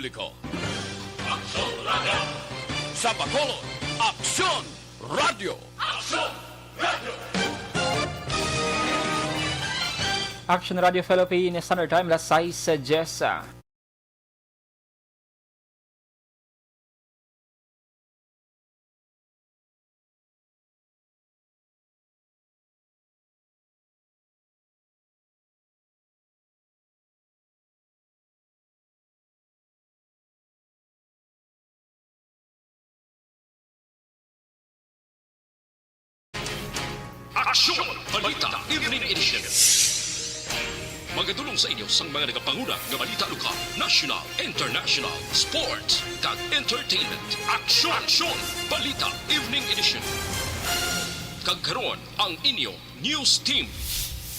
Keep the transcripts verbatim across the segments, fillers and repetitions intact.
Ikaw. Aksyon Radio. Sa Bacolod, Aksyon Radio. Aksyon Radio. Action Radio Philippines, Standard Time, alas sais diyes. Aksyon! Balita Evening Edition. Magadulong sa inyo sang mga nagapanguna nga balita lokal, national, international, sports, kag entertainment. Aksyon! Aksyon! Balita Evening Edition. Kag karon, ang inyo news team.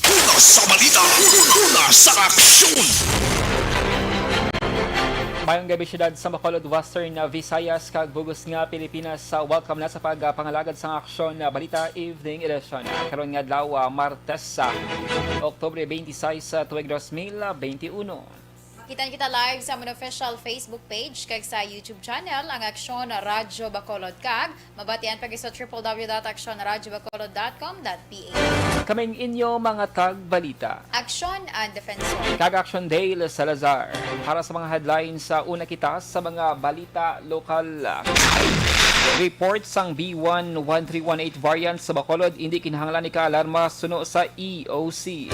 Una sa balita, una sa aksyon. Mayong gabi, siyudad sa Bacolod, Western Visayas, kag bug-os nga Pilipinas. Sa welcome na sa pagpangalagad sang Aksyon Balita Evening Edition. Karon nga adlaw, ah, Martes, sa Oktubre twenty-six, sa tuig dos mil twenty-one. Kita kita live sa amon official Facebook page kag sa YouTube channel, ang Aksyon Radyo Bacolod, kag mabatian pa gid sa triple W dot aksyon radyo bacolod dot com dot P H. Kaming inyo mga tagbalita. Aksyon and Defensor. Kag Aksyon Dale Salazar. Para sa mga headlines, sa una kita sa mga balita lokal. Report sang B one one three one eight variant sa Bacolod, hindi kinahanglan ika-alarma suno sa E O C.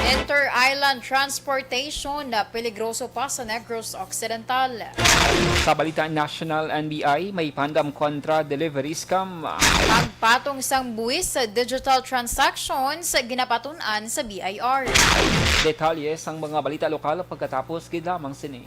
Inter-island transportation na peligroso pa sa Negros Occidental. Sa balita national, N B I may pandam kontra delivery scam. Pagpatong sang buwis sa digital transactions, ginapatun-an sa B I R. Detalye sang mga balita lokal pagkatapos gid lamang sini.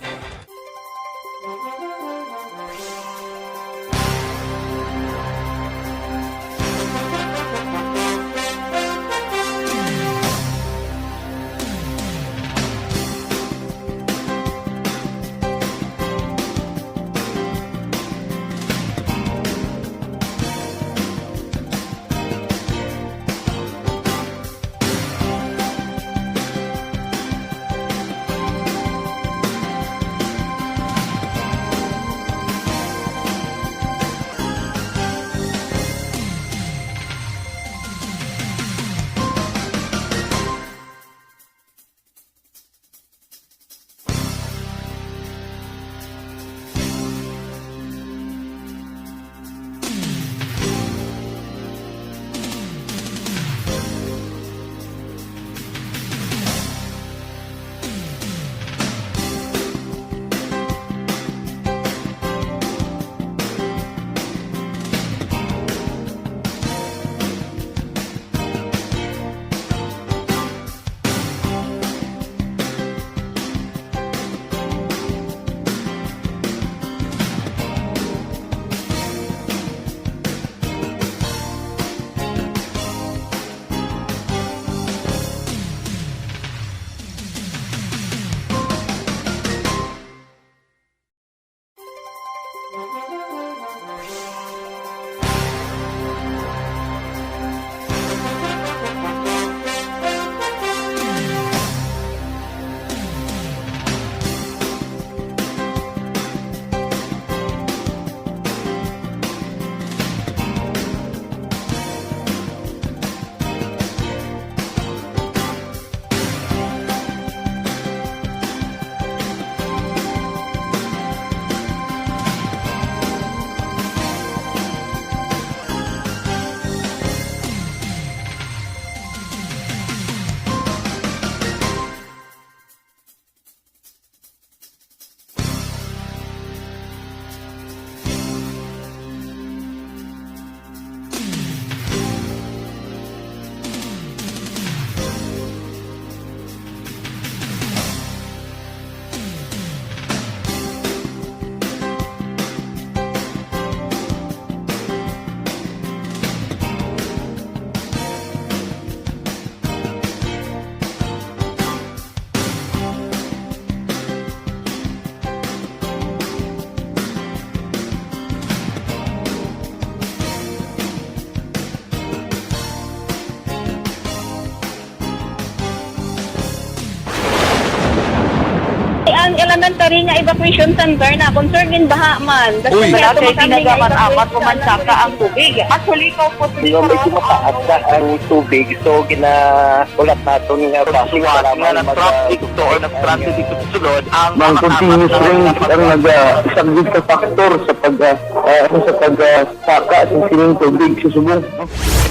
Nagtari nga evacuation center na, kung sir, ginbaha man. Uy. Wala kay tinaga man amat o mansaka ang tubig. Actually, ikaw po, di ba, medyo mataas na ang tubig, so ginaulat naton nga basi nga nag-traffic to or nag-traffic dito sa sulod ang mga continuous rain ang nag-, ah, isang big factor sa pag, ah, ah, ano, sa pag, ah, saka sa sining tubig sa subong.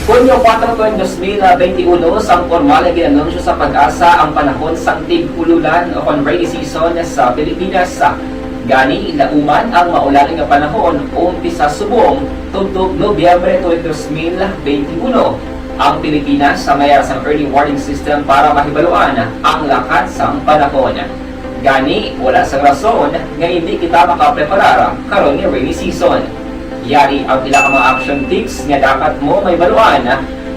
Hunyo kuwatro, dos mil benti uno, sang pormal nga gin-anunsyo sa PAGASA ang panahon sang tig-ululan o kon rainy season sa Pilipinas. Gani, lauman ang maulan nga panahon umpisa subong tubtob Nobyembre tulo, dos mil benti uno. Ang Pilipinas, sa mayara sang early warning system para mahibaluan ang lakat sang panahon. Gani, wala sang rason nga hindi kita makapreparar karon nga rainy season. Yari ang pila ka mga action tips nga dapat mo mahibaluan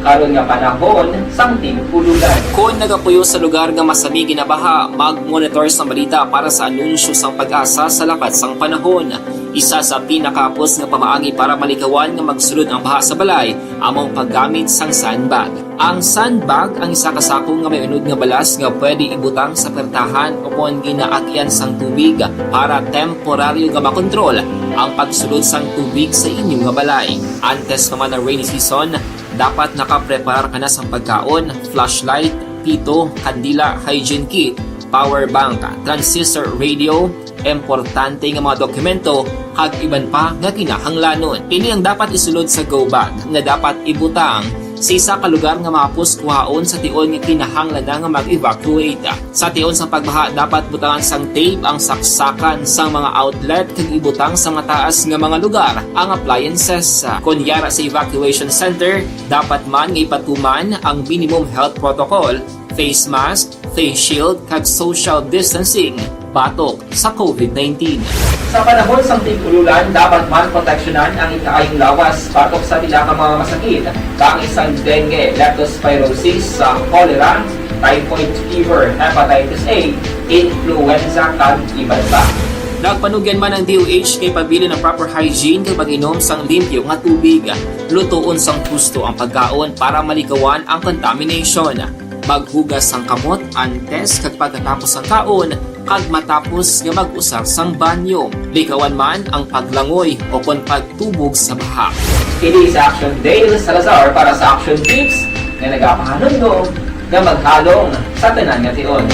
karon nga panahon sang tig-ululan. Kon nagapuyo sa lugar nga masami ginabaha, mag-monitor sang balita para sa anunsyo sang PAGASA sa lakat sang panahon. Isa sa pinakahapos nga pamaagi para malikawan nga magsulod ang baha sa balay amo ang paggamit sang sandbag. Ang sandbag ang isa ka sako nga may unod nga balas nga pwede ibutang sa pertahan o kon ginaagyan sang tubig para temporaryo nga makontrol ang pagsulod sang tubig sa inyo nga balay. Antes pa man ang rainy season, dapat nakapreparar ka na sang pagkaon, flashlight, pito, kandila, hygiene kit, power bank, transistor radio, importante nga mga dokumento, kag iban pa nga kinahanglanon. Ini ang dapat isulod sa go bag nga dapat ibutang sa isa ka lugar nga mahapos kuhaon sa tion nga kinahanglan na nga mag-evacuate. Sa tion sang pagbaha, dapat butangan sang tape ang saksakan sang mga outlet kag ibutang sa mataas nga mga lugar ang appliances. Kon yara sa evacuation center, dapat man nga ipatuman ang minimum health protocol, face mask, face shield, kag social distancing batok sa COVID nineteen. Sa panahon sang tig-ululan, dapat man proteksyonan ang ikaayong lawas batok sa pila ka mga masakit, kaangay sang dengue, leptospirosis, sa cholera, typhoid fever, hepatitis A, influenza, kag iban pa. Nagpanugyan man ang D O H kay pabilin ang proper hygiene kag pag-inom sang limpyo nga tubig. Lutoon sang husto ang pagkaon para malikawan ang contamination. Maghugas sang kamot antes kag pagkatapos sang kaon, kag matapos nga mag-usar sang banyo. Likawan man ang paglangoy o kon pagtubog sa baha. Kini si Action Dale Salazar para sa Action Tips nga nagapahanumdom nga maghalong sa tanan nga tion.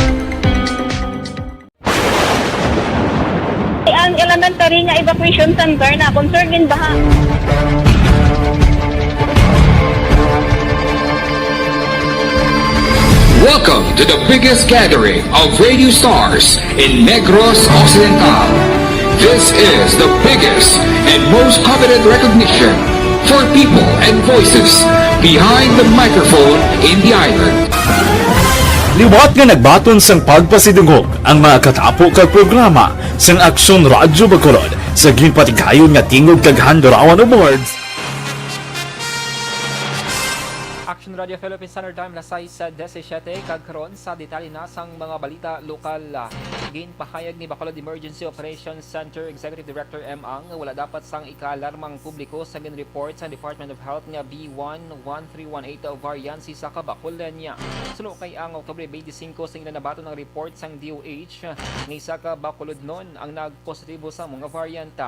Ang elementary nga evacuation center na, kung sir, ginbaha. Welcome to the biggest gathering of radio stars in Negros Occidental. This is the biggest and most coveted recognition for people and voices behind the microphone in the island. Liwat nga nagbaton sang pagpasidungog ang mga katapo kag programa sang Aksyon Radyo Bacolod sa ginpatigayon nga Tingog kag Handurawan Awards. Action Radio Philippines Standard Time, alas sais disisyete, kag karon sa detalye na sang mga balita lokal. Ginpahayag ni Bacolod Emergency Operations Center Executive Director M Ang nga wala dapat sang ikaalarma ang publiko sa gin-report sang Department of Health nga B one one three one eight variant sa Bacolod. Suno kay Ang, Oktubre twenty-five sang ila nabaton ang report sang D O H nga isa ka Bacolodnon ang nagpositibo sa amo nga variant.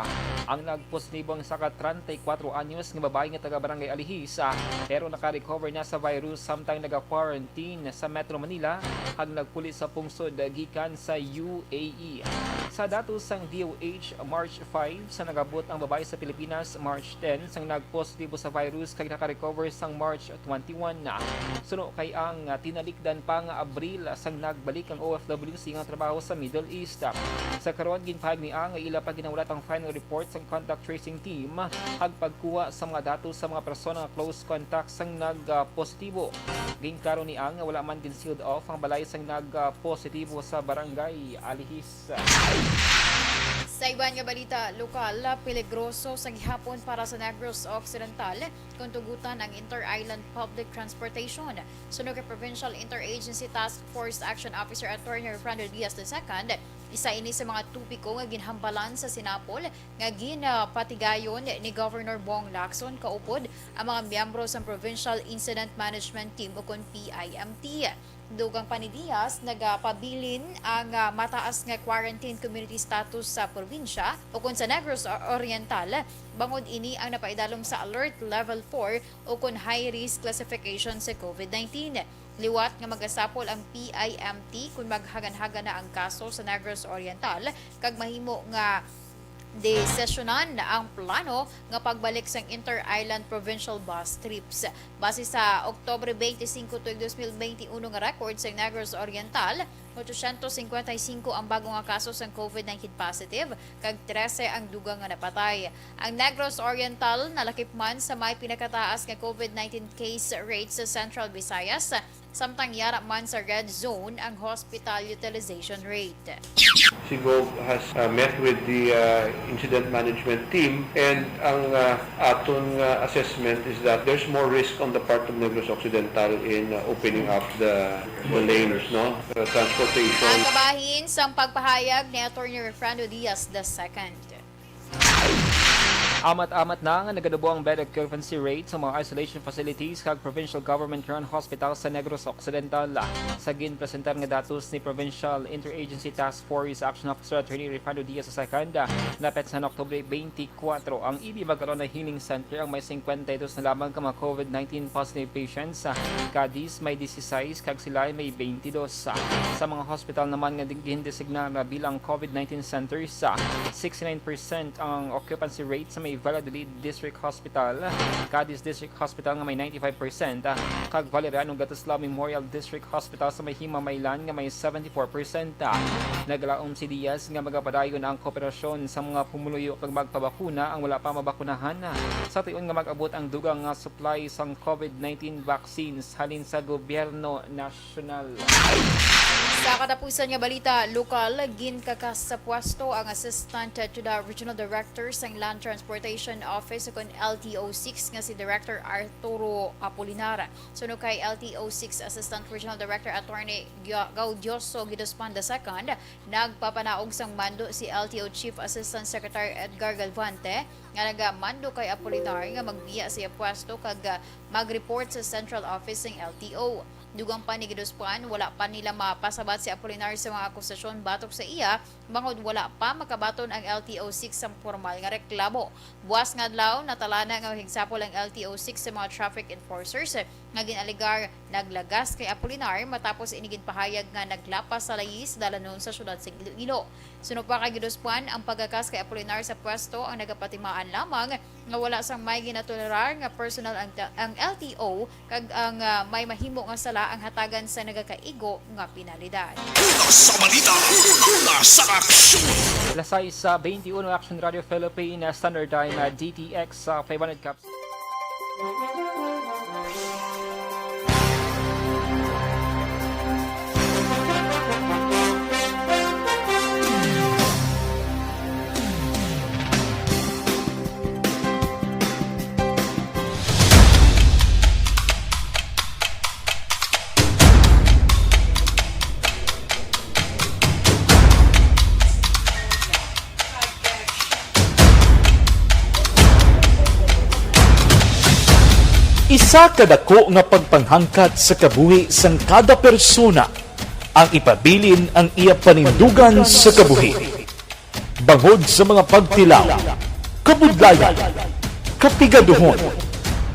Ang nagpositibo ang isa ka treinta y cuatro anyos nga babayi nga taga Barangay Alihis, pero naka-recover na sa virus samtang naga-quarantine sa Metro Manila kag nagpuli sa pungsod gikan sa U A E. Sa datos sang D O H, March five sa nag-abot ang babayi sa Pilipinas, March ten sang nagpositibo sa virus kag naka-recover sang March twenty-one na. Suno kay Ang, ah, tinalikdan pa nga Abril sang nagbalik ang O F W sa iyang trabaho sa Middle East. Sa karon, ginpahayag ni Ang nga ila pa ginahulat ang final report sang contact tracing team kag pagkuha sa mga datos sa mga persona nga close contact sang nag, ah, positibo. Ginklaro ni Ang nga wala man gin-sealed off ang balay sang nag, ah, positibo sa Barangay Alihis. Sa iban nga balita lokal, peligroso sa gihapon para sa Negros Occidental kon tugutan ang inter-island public transportation. Suno kay Provincial Interagency Task Force Action Officer Attorney Refrando Diaz the second, Isa ini sa mga topiko nga ginhambalan sa Sinapol nga ginapatigayon ni Governor Bong Lacson kaupod ang mga miyembro sang Provincial Incident Management Team, ukon P I M T. Dugang pa ni Diaz, nagapabilin ang, ah, mataas nga quarantine community status sa probinsya ukon sa Negros O-, Oriental, bangod ini ang napaidalom sa Alert Level four ukon high risk classification sa COVID nineteen. Liwat nga magasapol ang P I M T kon maghaganhagan na ang kaso sa Negros Oriental kag mahimo nga desisyonan ang plano nga pagbalik sang inter-island provincial bus trips. Base sa Oktubre twenty-five tuig dos mil twenty-one nga record sa Negros Oriental, otsosyentos singkwenta y singko ang bago nga kaso sang COVID nineteen positive, kag trese ang dugang nga napatay. Ang Negros Oriental nalakip man sa may pinakataas nga COVID nineteen case rate sa Central Visayas, samtang yara man sa red zone ang hospital utilization rate. Si Gov has uh, met with the uh, incident management team, and ang uh, aton uh, assessment is that there's more risk on the part of Negros Occidental in uh, opening up the, the lanes, no? Uh, transportation. Ang kabahin sang pagpahayag ni Attorney Refrando Diaz the second. Amat-amat na nga nagadubo ang bed occupancy rate sa mga isolation facilities kag provincial government-run hospital sa Negros Occidental. Sa ginpresentar nga datos ni Provincial Interagency Task Force Action Officer Attorney Refrando Diaz the second, napetsa sang Oktubre twenty-four, ang E B Magalones Healing Center ang may singkwenta y dos na lamang ka mga COVID nineteen positive patients, kadis may disisais kag sila ay may twenty-dos. Sa mga hospital naman nga gindesignara bilang COVID nineteen centers, sixty-nine percent ang occupancy rate sa may Valladolid District Hospital, Cadiz District Hospital nga may ninety-five percent, kag Valeriano Gatoslau Memorial District Hospital sa may Himamaylan nga may seventy-four percent. Naglaom si Diaz nga magapadayon ang kooperasyon sa mga pumuluyo kag magpabakuna ang wala pa mabakunahan, sa tion nga mag-abot ang dugang nga supply sang COVID nineteen vaccines halin sa gobyerno nasyonal. Sa katapusan nga balita lokal, ginkakas sa pwesto ang Assistant to the Regional Director sang Land Transportation Office ukon L T O six nga si Director Arturo Apolinar. Suno kay L T O six Assistant Regional Director Attorney Gio-, Gaudioso Gidospan the second, nagpapanaog sang mando si L T O Chief Assistant Secretary Edgar Galvante nga nagamando kay Apolinar nga magbiya sa iya pwesto kag, ah, mag-report sa central office sang L T O. Dugang pa ni Gidospan, wala pa nila mapasabat si Apolinar sa mga akusasyon batok sa iya, bangod wala pa makabaton ang L T O six sang pormal nga reklamo. Buas nga adlaw, natalana nga mahigsapol ang L T O six sa mga traffic enforcers nga gin-alegar naglagas kay Apolinar matapos ini ginpahayag nga naglapas sa layis dalanon sa siyudad sang Iloilo. Suno pa kay Gidospan, ang pagkakas kay Apolinar sa pwesto ang nagapatimaan lamang nga wala sang may ginatolerar nga personal ang, ang L T O kag ang, ah, may mahimo nga sala ang hatagan sa nagakaigo nga penalidad. Una sa balita, una sa aksyon. Alas sais sa twenty-one, Action Radio Philippines, Standard Time, ah, D T X, ah, five hundred caps. Isa ka dako nga pagpanghangkat sa kabuhi sang kada persona ang ipabilin ang iya panindugan sa kabuhi. Bangod sa mga pagtilaw, kabudlayan, kapigaduhon,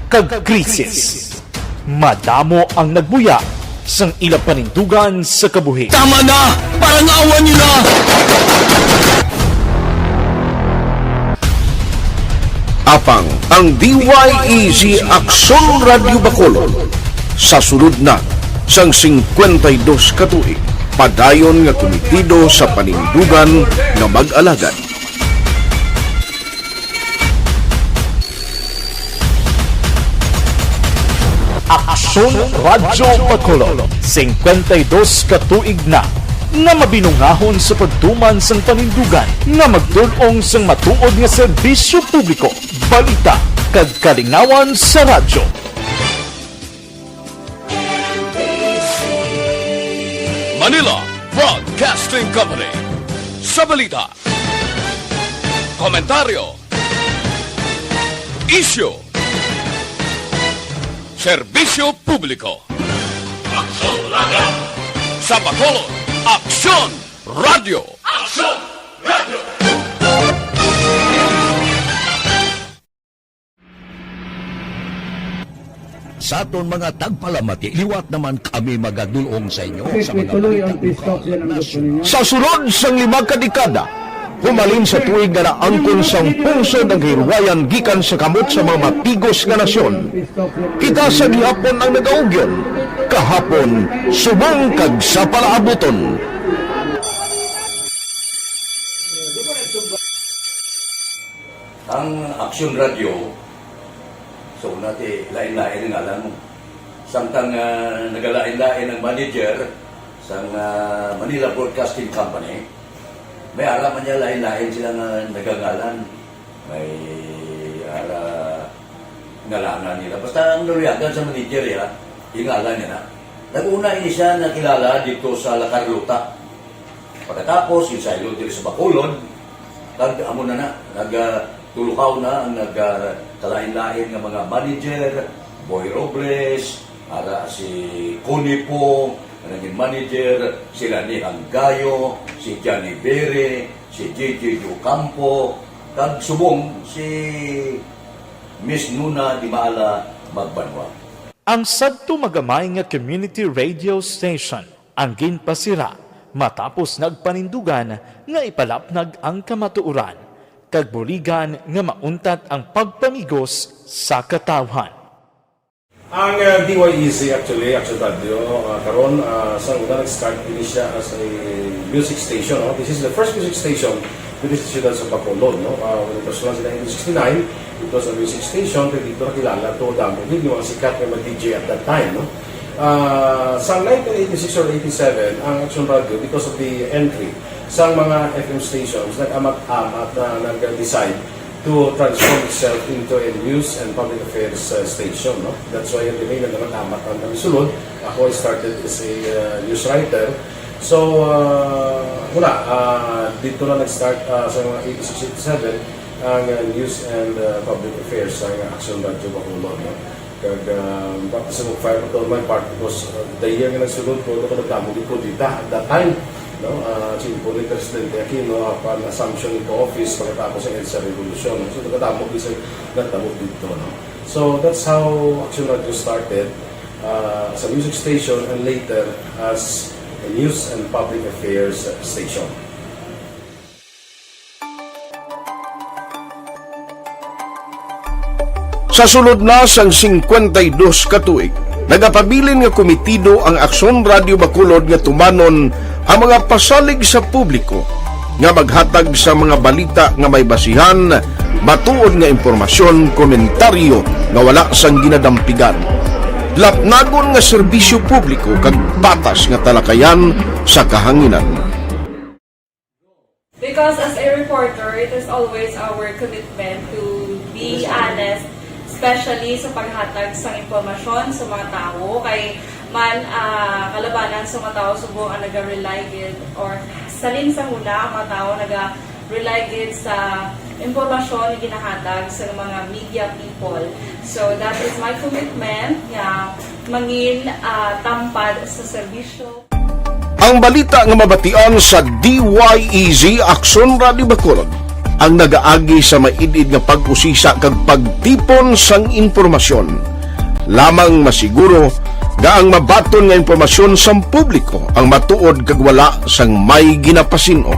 kag krisis, madamo ang nagbuya sang ila panindugan sa kabuhi. Tama na! Parangawan niyo na! Apang ang D Y E G Aksyon Radyo Bacolod sa sulod na sang singkwenta y dos ka tuig, padayon nga kumitido sa panindugan nga mag-alagad. Aksyon Radyo Bacolod, singkwenta y dos ka tuig na nga mabinungahon sa pagtuman sang panindugan nga magtul-ong sang matuod nga serbisyo publiko, balita, kag kalingawan sa radyo. Manila Broadcasting Company. Sa balita, komentaryo, isyu, serbisyo publiko. Aksyon Radio. Sa Bacolod, Aksyon Radio. Aksyon Radio. Sa aton mga tagpalamati, liwat naman kami magadulong sa inyo sa mga balita lokal, nasyonal. Sa sulod sang lima ka dekada, humalin sa tuig nga naangkon sang pungsod ang kahirwayan gikan sa kamot sa mga matigos nga nasyon. Kita sa gihapon ang nagaugyon, kahapon, subong kag sa palaabuton. Ang Aksyon Radio, so, una ti, lain-lain ang ngalan mo. Samtang, ah, nagalain-lain ang manager sang, ah, Manila Broadcasting Company, may ara man niya lain-lain sila nga nagangalan. May ara ngalanan nila. Basta ang naluyagan sa manager, ya, ingalan niya na. Nag-una ini siya nakilala dito sa La Carlota. Pagkatapos, yung saylo diri sa Bacolod, kag amo na na, nag, ah, tulukaw na ang nag, ah, kalain-lain nga mga manager, Boy Robles, ara si Connie Pong, nga naging manager, sila ni Hanggayo, si Johnny Bere, si J J Ocampo, kag subong si Miss Nuna Dimala Magbanwa. Ang sadto magamay nga community radio station ang ginpasira matapos nagpanindugan nga ipalapnag ang kamatuoran, kag buligan nga mauntat ang pagpamigos sa katawhan. Ang, uh, D Y E Z, actually, Action Radio, uh, karon, uh, sa una nag-start din siya as a music station, no? This is the first music station diri sa siyudad sa Bacolod, no? Uh, when it was launched in nineteen sixty-nine, it was a music station, kay dito nakilala to, damo gid yung mga sikat nga mga D J at that time, no? Ah, sa nineteen eighty-six or eighty-seven, ang Action Radio, because of the entry sa mga F M stations, nag-amat-amat na nag-decide to transform itself into a news and public affairs, uh, station, no? That's why, the main nag-amat-amat ang kami sulod. Ako, I started as a, uh, news writer. So, uh, wala, uh, dito na nag-start, uh, sa mga eighty-six, eighty-seven, ang, uh, news and, uh, public affairs sa Action Radio Bacolod, no? Kag, ah, baptism of fire pa to my part because, uh, the year nga nagsulod ko, ako nagdamo gid ko dita at that time, no? Ah, si Presidente Aquino, upon assumption into office, pagkatapos ang EDSA Revolution. So, nagdamo gid sa nagdamo dito, no? So, that's how Action Radio started, uh, as a music station and later as a news and public affairs station. Sa sulod na sang singkwenta y dos ka tuig, nagapabilin nga komitido ang Aksyon Radio Bacolod nga tumanon ang mga pasalig sa publiko nga maghatag sa mga balita nga may basihan, matuod nga impormasyon, komentaryo nga wala sang ginadampigan, lapnagon nga serbisyo publiko kag patas nga talakayan sa kahanginan. Because as a reporter, it is always our commitment to be honest, especially sa paghatag sa impormasyon sa mga tawo. Kay man, ah, kalabanan sa mga tawo subong ang naga-rely gid, or salin sa huna ang mga tawo naga-rely gid sa impormasyon nga ginahatag sa mga media people. So that is my commitment nga mangin, ah, tampad sa serbisyo. Ang balita nga mabatian sa D Y E Z Aksyon Radio Bacolod ang nagaagi sa maid-id nga pag-usisa kag pagtipon sang impormasyon. Lamang masiguro nga ang mabaton nga impormasyon sang publiko ang matuod kag wala sang may ginapasin-o.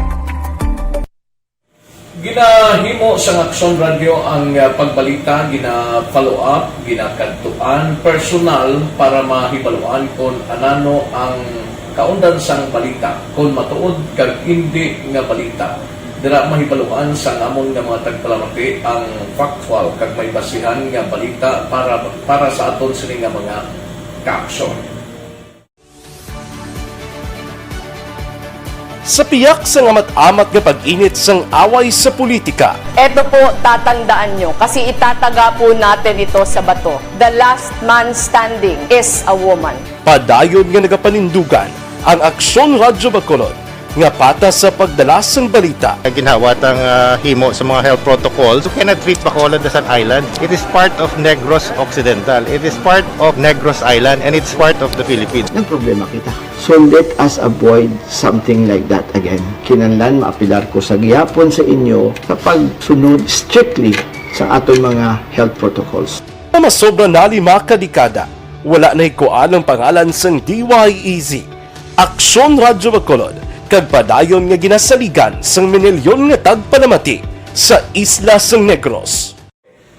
Ginahimo sang Aksyon Radio ang, ah, pagbalita, gina-follow up, ginakadtuan personal para mahibaluan kon anano ang kaundan sang balita, kon matuod kag indi nga balita. Dira mahibaluan sang amon nga mga tagpalamati ang factual kag may basihan nga balita para, para sa aton sini nga mga kaaksyon. Sa piyak sang amat-amat nga pag-init sang away sa politika, Eto po, tatandaan nyo, kasi itataga po natin ito sa bato. The last man standing is a woman. Padayon nga nagapanindugan ang Aksyon Radyo Bacolod nga patas sa pagdala sang balita. Ginhawa tang ah, himo sa mga health protocols. You cannot treat Bacolod as an island. It is part of Negros Occidental. It is part of Negros Island and it's part of the Philippines. Nagproblema kita. So let us avoid something like that again. Kinahanglan maapilar ko sa gihapon sa inyo sa pagsunod strictly sa aton mga health protocols. Nga masobra na lima ka dekada, wala na hikuan ang pangalan sang D Y E Z, Aksyon Radyo Bacolod, kag padayon nga ginasaligan sang minilyon nga tagpalamati sa isla sang Negros.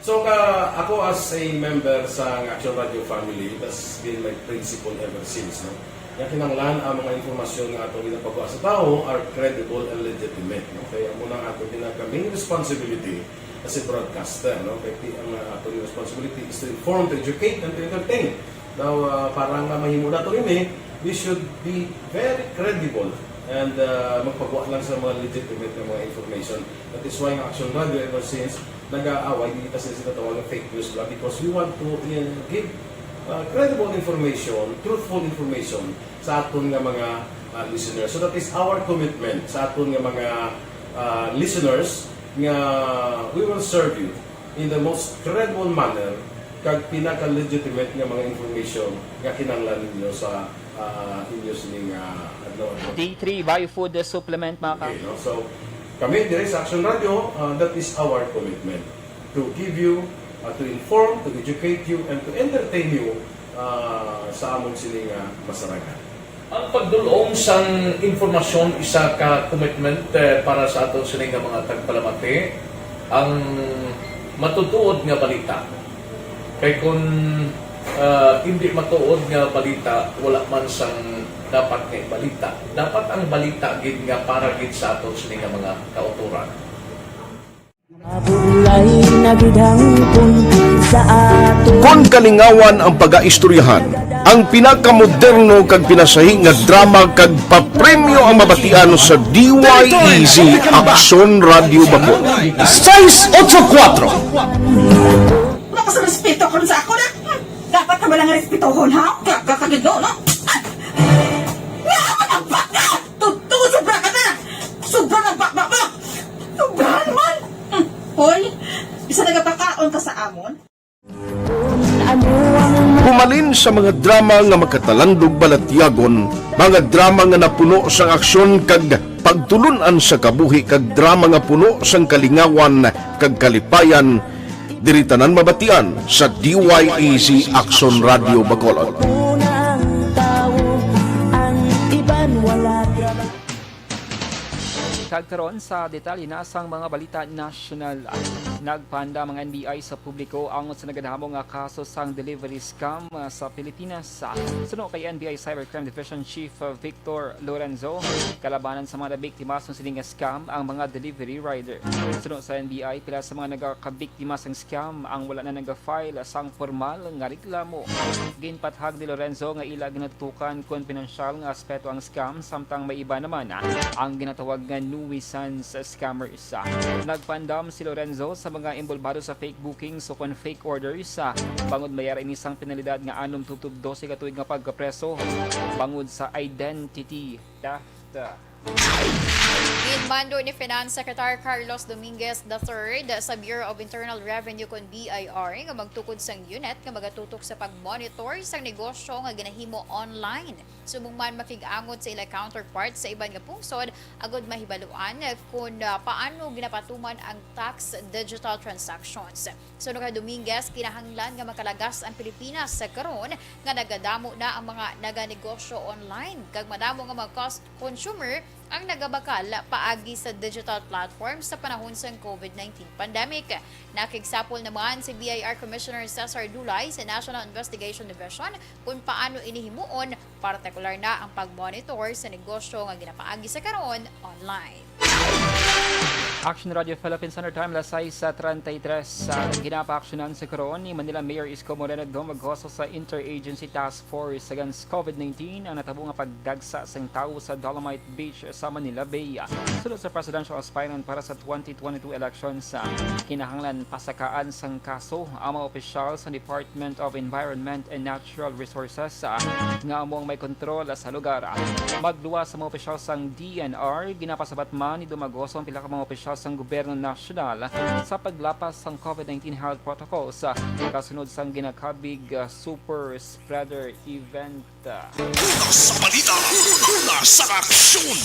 So ka ako as a member sa Action Radio family, that's been my principle ever since, no? Nga kinahanglan ang mga impormasyon nga ato ginapagawa sa tawo are credible and legitimate, no? Kaya amo na ato ginaka main responsibility as a broadcaster, no? Kay ti- ang uh, ato responsibility is to inform, to educate, and to entertain. Now, uh, para nga mahimo nato ini, we should be very credible and uh, magpagawa lang sa mga legitimate nga mga information. That is why ang Action Radio ever since nag-aaway, hindi kasi sila tawag ng fake news lang because we want to uh, give uh, credible information, truthful information sa aton nga mga uh, listeners. So that is our commitment sa aton nga mga uh, listeners nga we will serve you in the most credible manner kag pinaka-legitimate nga mga information nga kinahanglan ninyo sa uh, inyo sining uh, adlaw-adlaw. Day three, Bio Food Supplement, mga ka- Okay, no? So, kami dire sa Action Radio, uh, that is our commitment to give you, uh, to inform, to educate you, and to entertain you uh, sa amon sini nga masarangan. Ang pagdul-ong sang impormasyon isa ka commitment eh, para sa aton sini nga mga tagpalamati ang matutuod nga balita. Kay kun ah, hindi matuod nga balita, wala man sang dapat nga ibalita. Dapat ang balita gid nga para gid sa aton sini nga mga kautoran. Mabulay na gid hangpon sa ato. Kon kalingawan ang pagaistoryahan, ang pinakamoderno kag pinasahi nga drama kag papremyo ang mabatian sa D Y E Z Aksyon Radyo Bacolod. Seis ocho kuatro. Wala ka sa respeto karon sa ako na. Hmm, dapat ka ba lang respetohon, ha? Gaga ka gid, no? Ah! Nga naman ang baka! Tuto, sobra ka na! Sobra na baba mo! Sobrahan man! Hmm. Hoy, bisa nagapakaon ka sa amon? Humalin sa mga drama nga makatalandog balatyagon, mga drama nga napuno sang aksyon kag pagtulun-an sa kabuhi kag drama nga puno sang kalingawan kag kalipayan, diri tanan mabatian sa D Y E Z Aksyon Radyo Bacolod. Kag karon sa detalye na sang mga balita nasyonal. Nagpaandam ang N B I sa publiko angot sa nagadamo nga kaso sang delivery scam ah, sa Pilipinas. Suno kay N B I Cybercrime Division Chief ah, Victor Lorenzo, kalabanan sa mga nabiktima sang sining nga scam ang mga delivery rider. Suno sa N B I, pila sa mga nagakabiktima sang scam ang wala na naga-file sang pormal nga reklamo. Ginpathag ni Lorenzo nga ila ginatutukan kon pinansyal nga aspeto ang scam, samtang may iba naman ang ginatawag nga nuisance scammers. Nagpaandam si Lorenzo sa mga involbado sa fake bookings o kon fake orders, bangod mayara ini sang penalidad nga anom tubtob dose ka tuig nga pagkapreso bangod sa identity theft. Ginmando ni Finance Secretary Carlos Dominguez the third sa Bureau of Internal Revenue kon B I R nga magtukod sang unit nga magatutok sa pag-monitor sang negosyo nga ginahimo online. Subong man makig-angot sa ila counterparts sa iban nga pungsod agud mahibaluan kon ah, paano ginapatuman ang tax digital transactions. Suno kay Dominguez, kinahanglan nga makalagas ang Pilipinas sa karon nga nagadamo na ang mga naganegosyo online kag madamo nga mga cus- consumer ang nagabakal paagi sa digital platform sa panahon sang COVID nineteen pandemic. Nakigsapol naman si B I R Commissioner Cesar Dulay sa National Investigation Division kung paano ini himuon, partikular na ang pag-monitor sa negosyo nga ginapaagi sa karon online. Action Radio Philippines Standard Time, alas sais treinta y tres. Sa ginapaaksyonan sa karon ni Manila Mayor Isko Moreno Dumagoso sa Interagency Task Force Against COVID nineteen ang natabo nga pagdagsa sang tawo sa Dolomite Beach sa Manila Bay. Sulod sa presidential aspirant para sa twenty twenty-two elections, kinahanglan pasakaan sang kaso ang mga opisyal sa Department of Environment and Natural Resources, ah, nga amo ang may kontrol sa lugar. Magluwas sa mga opisyal sang D N R, ginapasabat man ni Dumagoso ang pila ka mga opisyal sang gobyerno nasyonal sa paglapas sang COVID nineteen health protocols, ah, kasunod sang ginakabig, ah, super spreader event. Una sa balita, una sa aksyon.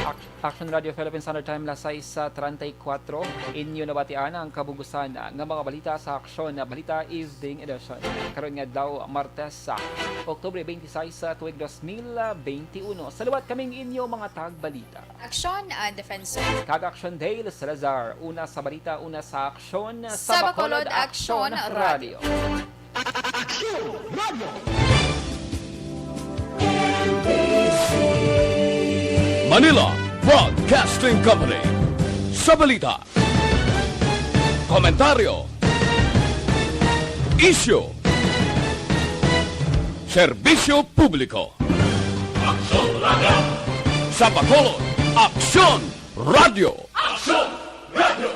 Ak-, Action Radio Philippines Standard Time, alas sais treinta y cuatro. Inyo nabatian ang kabugusan nga mga balita sa Aksyon na Balita Evening Edition. Karon nga adlaw, Martes, sa Oktubre twenty-six, sa tuig dos mil twenty-one. Sa liwat kaming inyo mga tagbalita. Aksyon, ah, Defensor. Kag Aksyon Dale Salazar. Una sa balita, una sa aksyon. Sa Bacolod, Aksyon Radio. Aksyon Radio. Manila Broadcasting Company. Sa balita, komentaryo, isyu, serbisyo publiko. Aksyon Radio. Sa Bacolod, Aksyon Radio. Aksyon Radio.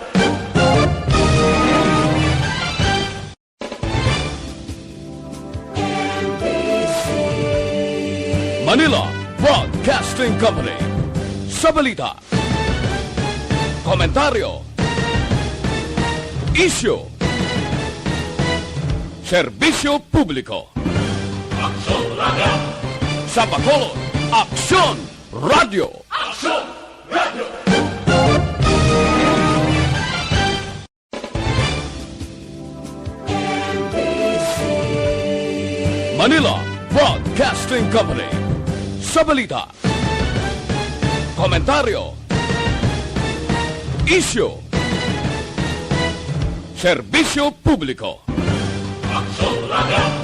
Manila Broadcasting Company. Sa balita, komentaryo, isyu, serbisyo publiko. Aksyon Radio. Sa Bacolod, Aksyon Radio. Aksyon Radio. Manila Broadcasting Company. Sa balita, komentaryo, isyu, serbisyo publiko. Aksyon Radio.